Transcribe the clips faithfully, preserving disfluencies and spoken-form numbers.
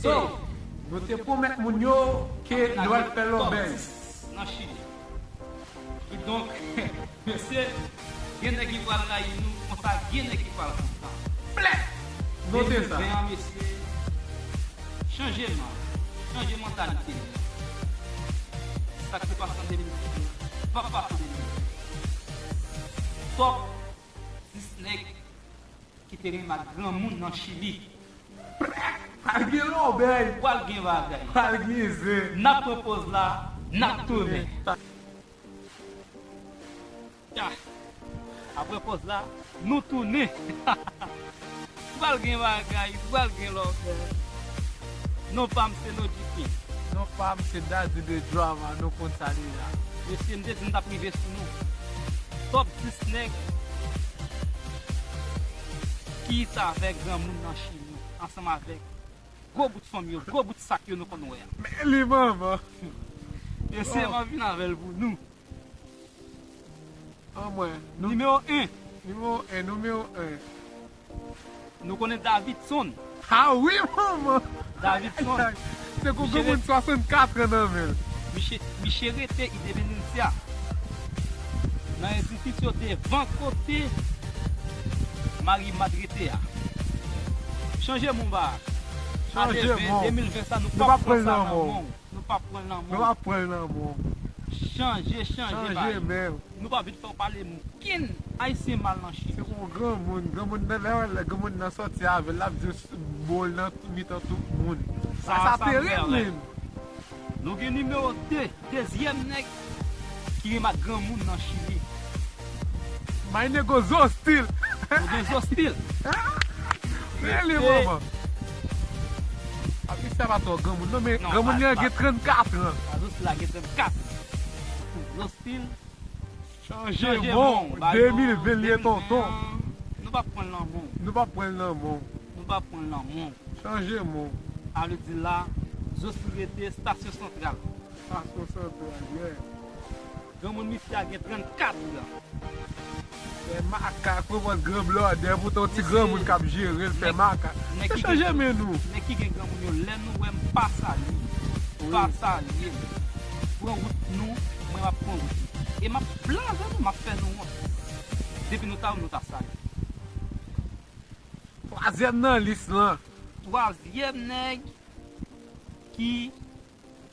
So, nou te pwomèt moun yo ke nou al fè lòbèy nan Chili. Kidonk, mesye, gen nèg ki pral rayi nou, konsa gen nèg ki pral kontan. Blè! Note sa. Demil ven an, mesye, chanje man, chanje mantalite. Sa k te pase an de mil diznèf p ap pase an de mil ven. Top dis nèg ki te renmen ak granmoun nan Chili. Pral gen lòbèy. Pral gen bagay. Pral gen zen. N ap pran pòz la, n ap tounen. Ah, apre pòz la, nou tounen. Pral gen bagay, pral gen lòbèy. Non pa m se No G King. Non pa m se Daddy de Drama, nou konn sa deja. Mesye, m te di m t ap rive sou nou. Top dis nèg ki t avèk granmoun nan Chili, ansanm avèk gwo bout fanm yo, gwo bout sak yo nou konn wè a. Men li manman. Mesye, m ap vin avè l pou nou. Anmwey. Nimewo en. Nimewo en, nimewo en. Nou konnen Davidson. Ah wi, manman! Davidson. Se gon granmoun swasannkat an nan men l. Miche, miche rete Independencia. Nan edifis yo devan kote Marie Mat rete a. Chanje moun ba. Chanje moun. De mil ven sa, nou p ap pran sa nan men w. Nou p ap pran l nan men w. Nou p ap pran l nan men w. Chanje, chanje, chanje men w. Nou p ap vin fè w pale okenn Ayisyen mal nan Chili. Se pou yon granmoun, granmoun nan, lè, lè granmoun nan sòti avè l, l ap di bo l nan mitan tout moun. Sa, sa terib, menm. Nou gen nimewo de, dezyèm nèg ki renmen ak granmoun nan Chili. My nigga Zo Style. Nou gen Zo Style. Rele manman. Api sa pa twò granmoun non, men granmoun nan gen trannkat an. Zo Style la gen trannkat. Zo Style. Chanje mon, de mil ven li ye tonton. Nou p ap pran l nan men w. Nou p ap pran l nan men w. Nou p ap pran l nan men w. Chanje mon. A vle di la, Zo Style rete Stasyon Santral. Stasyon Santral, yeah. Granmoun misye a gen trannkat an. Fè makak, pran pòz gran blòdè, poutan yon ti granmoun k ap jere l, fè makak. Se chanje men nou. Nèg ki gen granmoun yo, lè nou wè m pa salye, pa salye m. Pran wout nou, mwen m ap pran wout mwen. E m ap blaze nou, m ap fè nou wont. Depi nou ta wè m, nou ta salye. Twazyèm nan lis lan. Twazyèm nèg ki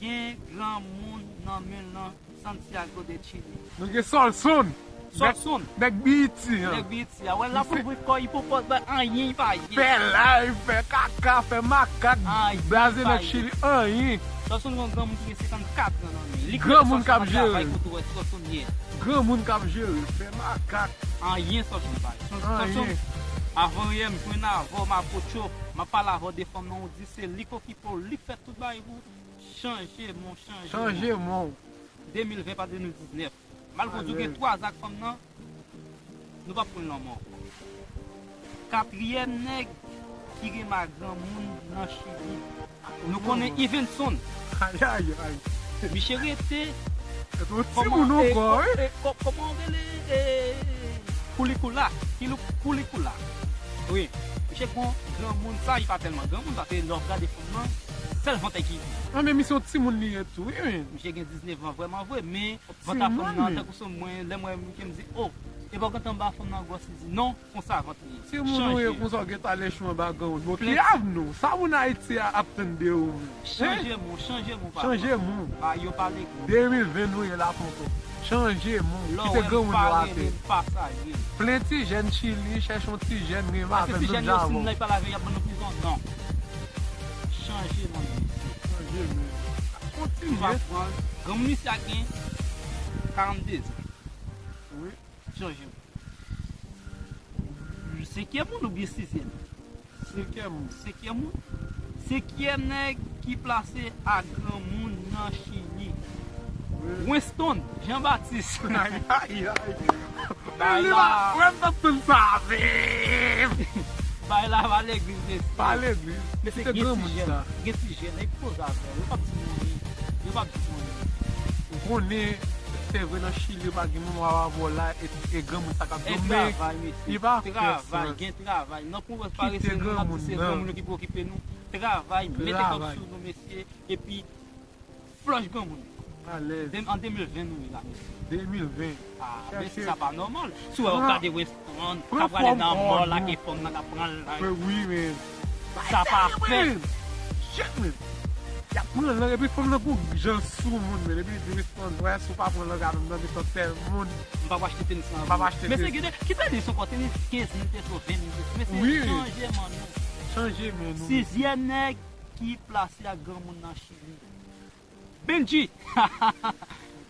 gen granmoun nan men l nan Santiago de Chile. Nou gen Solson. Solson. Nèg, nèg B E T an. Nèg B E T a. Wè la pou l vre kò, li poko bay anyen, li pa ye. Fè live, fè kaka, fè makak, blaze nèg Chili, anyen. Solson gen yon granmoun ki gen senkannkat an nan men l. Granmoun k ap jere l. Kote w wè Solson ye a? Granmoun k ap jere l, fè makak. Anyen Solson pa ye. Solson, avan yè m jwenn avè w, m ap apwoche w, m ap pale avè w de fanm nan, ou di se li k okipe w, li k fè tout bagay pou ou. Chanje mon, chanje mon. Chanje mon. De mil ven pa de mil diznèf. Malgre w di w gen twa zak fanm nan, nou p ap pran l nan men w. Katriyèm nèg ki renmen ak granmoun nan Chili. Nou konnen Ivenson. Ayayay. Misye rete. Se yon timoun ankò, wi. Kòman w rele? Koulikoula. Koulikoula. Wi. Misye gon granmoun sa, li pa tèlman granmoun, paske lè w ap gade fanm nan, sèl vant ki. An, men misye yon timoun li ye tou, wi, wi. Misye gen diznèf an vrèman vre, men vant a fanm nan, tankou se mwen, lè m wè misye, m di, o, epa w gentan ba fanm nan gwòs, li di non, konsa vant li ye. Timoun ou ye konsa, w gentan ale chou anba granmoun. Bon, ki avni w? Sa moun Ayiti a ap tann de ou menm? Chanje mon, chanje mon, papa. Chanje mon. Ba yo pale gwo. De mil ven nou ye la, tonton. Chanje mon. Kite granmoun yo atè. Plen ti jèn Chili, chèche yon ti jèn, renmen avè l menm jan avè w. Èske ti jèn yo, si n lè pa lave, y ap ban nou prizon? Non. Chanje mon, mesye. Chanje mon. Kontinye. Nou pa pran l. Granmoun isi a gen karannde zan. Wi. Chanje. Senkyèm moun oubyen sizyèm? Senkyèm moun. Senkyèm moun. Senkyèm nèg ki plase ak granmoun nan Chili. Wi. Winston Jean Baptiste. Ay, ay, ay. Bay la. Wè m t ap tann sa, men. Bay la pa legliz, mesye. Pa legliz. Mesye, gen ti jèn, gen ti jèn, nèg poze avè yo, yo p ap di nou anyen. Yo p ap di nou anyen. Ou konnen, se vre nan Chili, yo pa gen moun w ap avè w la, e, e granmoun sa k ap di w, men li pa fè sans. Travay, gen travay. Non, pou wè parese nou, n ap di se granmoun yo ki pou okipe nou. Travay, mete kòb sou nou, mesye, epi flòch granmoun. Alèz. An de mil ven nou ye la, mesye. De mil ven. Ah, mesye, sa pa nòmal. Si w wè, w gade Weston, k ap prale nan mò, lage fanm nan, k ap pran l la. Wi, men. Sa pa fèt. Shit, men. Y ap pran lang, epi fanm nan gon jan sou moun, men. Epi li di Weston, wè, si w pa pran lang avè m nan, gen tèl moun. M p ap achte tenis lan. M p ap achte tenis. Mesye, gade, ki tenis ankò? Tenis kenz mil peso, ven mil peso. Mesye, chanje men nou. Chanje men nou. Sizyèm nèg ki plase ak granmoun nan Chili. Benji!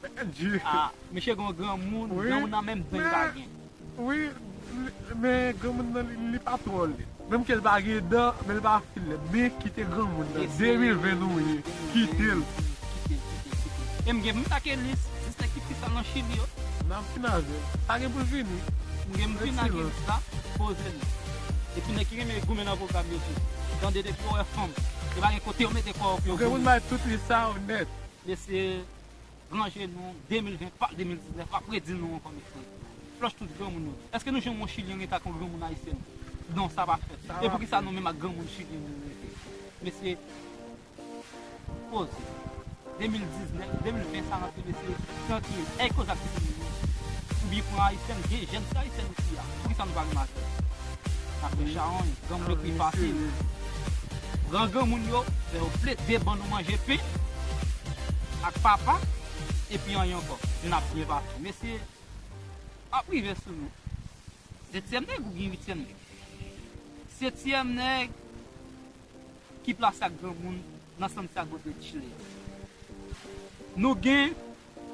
Benji. Ah, mesye gon granmoun, granmoun nan menm dan li pa gen. Wi, men granmoun nan li, li pa twò lèd. Menm ke l pa gen dan, men li pa fin lèd. Men kite granmoun nan. De mil ven nou ye. Kite l. Kite l, kite l, kite l. E m gen pou m make lis, lis nèg ki pi sal nan Chili yo. N ap fin avè l. Sa gen pou l vini. M gen m fin make lis la, poze l. Epi nèg ki renmen goumen nan pwogram yo tou. Tande depi w wè fanm, yo pa gen kote yo mete kò yo pou yo goumen. Ou gen pou n bay tout lis sa yo nèt. Mesye, ranje nou, de mil ven, pa de mil diznèf, m ap redi nou ankò, mesye. Flòch tout granmoun yo. Èske nou janm wè yon Chilyen rete ak yon granmoun ayisyèn? Non, sa pa fèt. E poukisa nou menm ak granmoun Chilyen nou rete? Mesye, poze. De mil diznèf, de mil ven sa rantre, mesye, trankil. Èy, koze ak pitit nou. Oubyen pran ayisyèn, gen jèn se ayisyèn isi a. Poukisa nou pa gen mache? N ap fè chawony, granmoun yo pi fasil. Gran granmoun yo, fè yo plede ban nou manje pen ak papa, epi anyen ankò. N ap byen pase. Mesye, ap rive sou nou. Setyèm nèg oubyen uityèm nèg? Setyèm nèg ki plase ak granmoun nan Santiago de Chile. Nou gen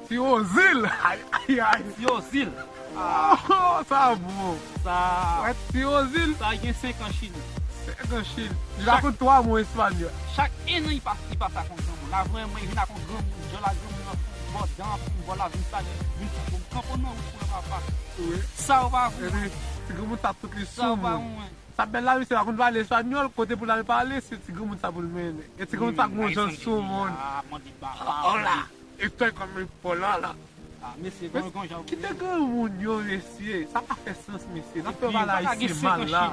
Ti Ozil! Ay, ay, ay! Ti Ozil! Oh, sa bon! Sa. Wè, Ti Ozil! Sa gen senk an Chili. Senk an Chili. Li pa konn twa mo espanyòl. Chak ennan, li pase, li pase ak yon granmoun. La, vrèman, li vin ak yon granmoun. Djòl a granmoun nan fon bò, dan an fon bò, la vin sale, vin fè bon kanpo nan wout pou papa. Wi. Sa yo pa pou mwen. Epi, ti granmoun sa tout li sou moun. Sa yo pa pou mwen. Sa bèl la, misye pa konn pale espanyòl, kote pou l al pale, se ti granmoun sa pou l mennen. E ti granmoun sa gon jan sou moun. Hola! Estoy con mi polola. Ah, mesye, gon, gon jan. Kite granmoun yo, mesye. Sa pa fè sans, mesye. N ap fè pale ayisyen mal la.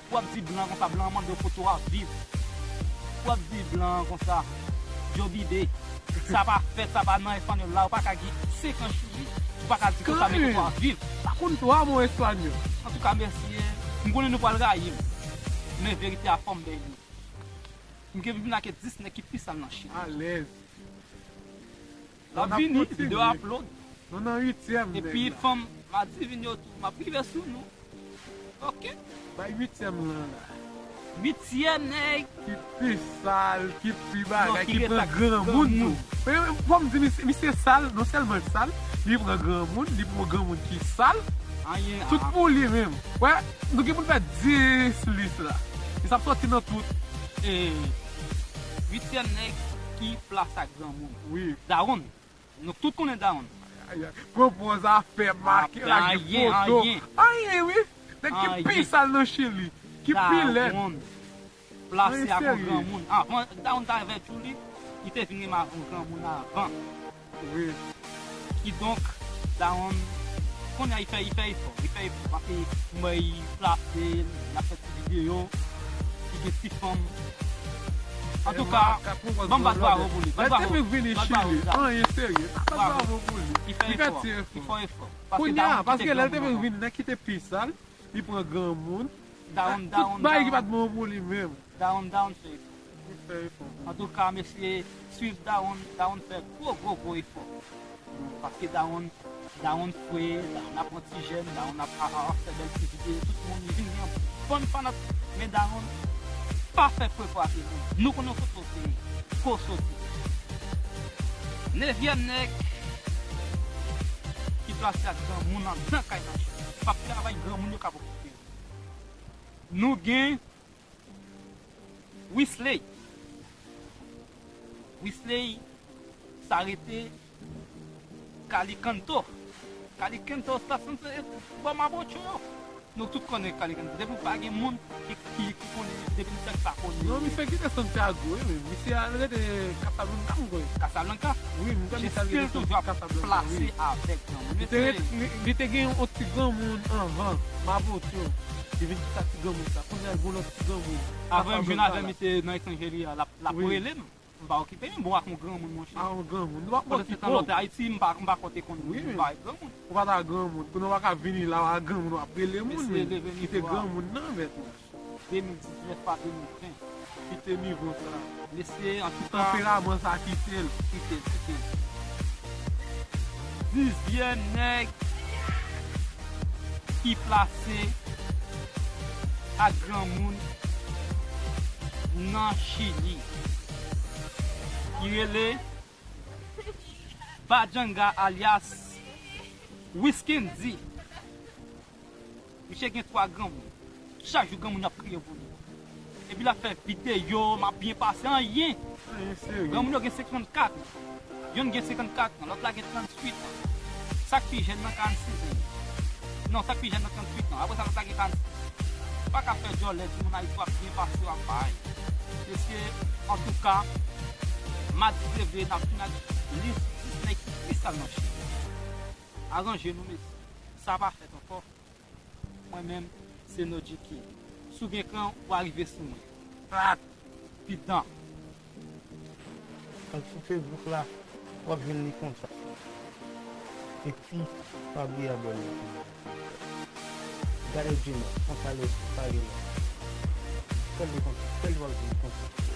Pou w ap di blan konsa, blan an mande w kote w ap viv. Pou w ap di blan an konsa, Joe Biden. Sa pa fèt, sa pa nan espanyòl la. Ou pa ka gen senk an Chili, ou pa ka di konsa men kote w ap viv. Pa konn twa mo espanyòl. Antouka, mesye, m konnen nou pral rayi m. Men verite a fò m bay nou. M gen pou m make dis nèg ki pi sal nan Chili. Alèz. L ap vini, videyo a upload. Nou nan uityèm nèg la. Epi fanm madivin yo tou, m ap rive sou nou. Ok. Bay uityèm lan la. Uityèm nèg. Ki pi sal, ki pi bagay, ki pran granmoun tou. Men fò m di misye, misye sal, non sèlman l sal, li pran granmoun, li pran granmoun ki sal. Anyen. Tout pou li menm. Wè, nou gen pou n fè dis lis la. Li sa ap sòti nan tout. E, uityèm nèg ki plase ak granmoun. Wi. Dawonn. Nou tout konnen Dawonn. Ay, ay. Pran pòz afè, make, lage foto. Anyen, wi. Nèg ki pi sal nan Chili. Ki pi lèd. Dawonn. Plase ak yon granmoun. Anyen, serye. Avan Dawonn ta avè Tchouli, li te vin renmen ak yon granmoun avan. Wi. Kidonk, Dawonn, kounye a, li fè, li fè efò. Li fè efò. Paske m wè li plase, l ap fè ti videyo. Li gen ti fanm. Antouka, ban m bat bravo pou li. Bat bravo. Lè l te vin vini Chili, anyen serye. Bat bravo pou li. Li fè efò. Li fè ti efò. Li fè efò. Kounye a, paske lè l te vin vini, nèg ki te pi sal, li pran granmoun. Dawonn, dawonn, tout bagay ki pa t bon pou li menm. Dawonn, dawonn fè efò. Li fè efò. Antouka, mesye, swiv Dawonn, Dawonn fè gwo, gwo, gwo efò. Paske Dawonn, Dawonn fre, Dawonn ap pran ti jèn, Dawonn ap, ap, ap fè bèl ti videyo, tout moun vin gen bon fanat, men Dawonn pa fè fre fò ake moun. Nou konnen kote w te ye, kote w soti. Nevyèm nèg ki plase ak granmoun anndan kay nan chè. P ap travay, granmoun yo k ap okipe yo. Nou gen Wisley. Wisley, sa rete Calicanto. Calicanto, sa sanse bò Mapocho yo. Nou tout konnen Calicanto. Depi w pa gen moun ki, ki, ki konnen, depi misye pa konnen. Non, misye kite Santiago, wi, men misye al rete Casablanca, m kwè. Casablanca? Wi, m konn sa l rele tou Casablanca, wi. Li te ret- li- li te gen yon ti granmoun anvan, Mabocho. Li vin kite ak ti granmoun sa. Kounye a l gen yon lòt ti granmoun. Avan m jwenn avè m, li te nan etranjeri a, l ap l ap rele m. M pa okipe m, bon, ak yon granmoun, monchè. A yon granmoun. Nou pa okipe w. Pandan se tan lòt Ayiti, m pa m pa konte konn moun, m pa granmoun. Ou pa ta granmoun. Kounye a w pa ka vini la, w a granmoun, w ap rele moun, men. Kite granmoun nan, mèt mwen. De mil diznèf pa de mil ven. Kite nivo sa. Mesye, antouka. Tanperaman sa, kite l. Kite l, kite l. Dizyèm nèg ki plase ak granmoun nan Chili. Ki rele Bajanga alyas Wiskendy. Misye gen twa granmoun. Chak jou granmoun yo ap kriye pou li. Epi l ap fè videyo, m ap byen pase, anyen. Anyen serye. Granmoun yo gen senkannkat. Yonn gen senkannkat an, lòt la gen tranntuit an. Sa k pi jèn nan karannsez an. Non, sa k pi jèn nan tranntuit an. Apre sa, lòt la gen karannsez an. Pa ka fè djòlè, timoun Ayiti w ap byen pase, w ap bay. Mesye, antouka, madi se vre, n ap fin ak lis dis nèg ki pi sal nan Chili. Aranje nou, mesye. Sa pa fèt ankò. Mwen menm, se No G Kid. Si w gen kran, w a rive sou mwen. Plat! Pidan! Al sou Facebook la, w ap jwenn li konsa. Epi, pa bliye abòne. Gade Junior, konsa l ye, pa gen lòt. Sèl li konsa, sèl li w ap jwenn konsa.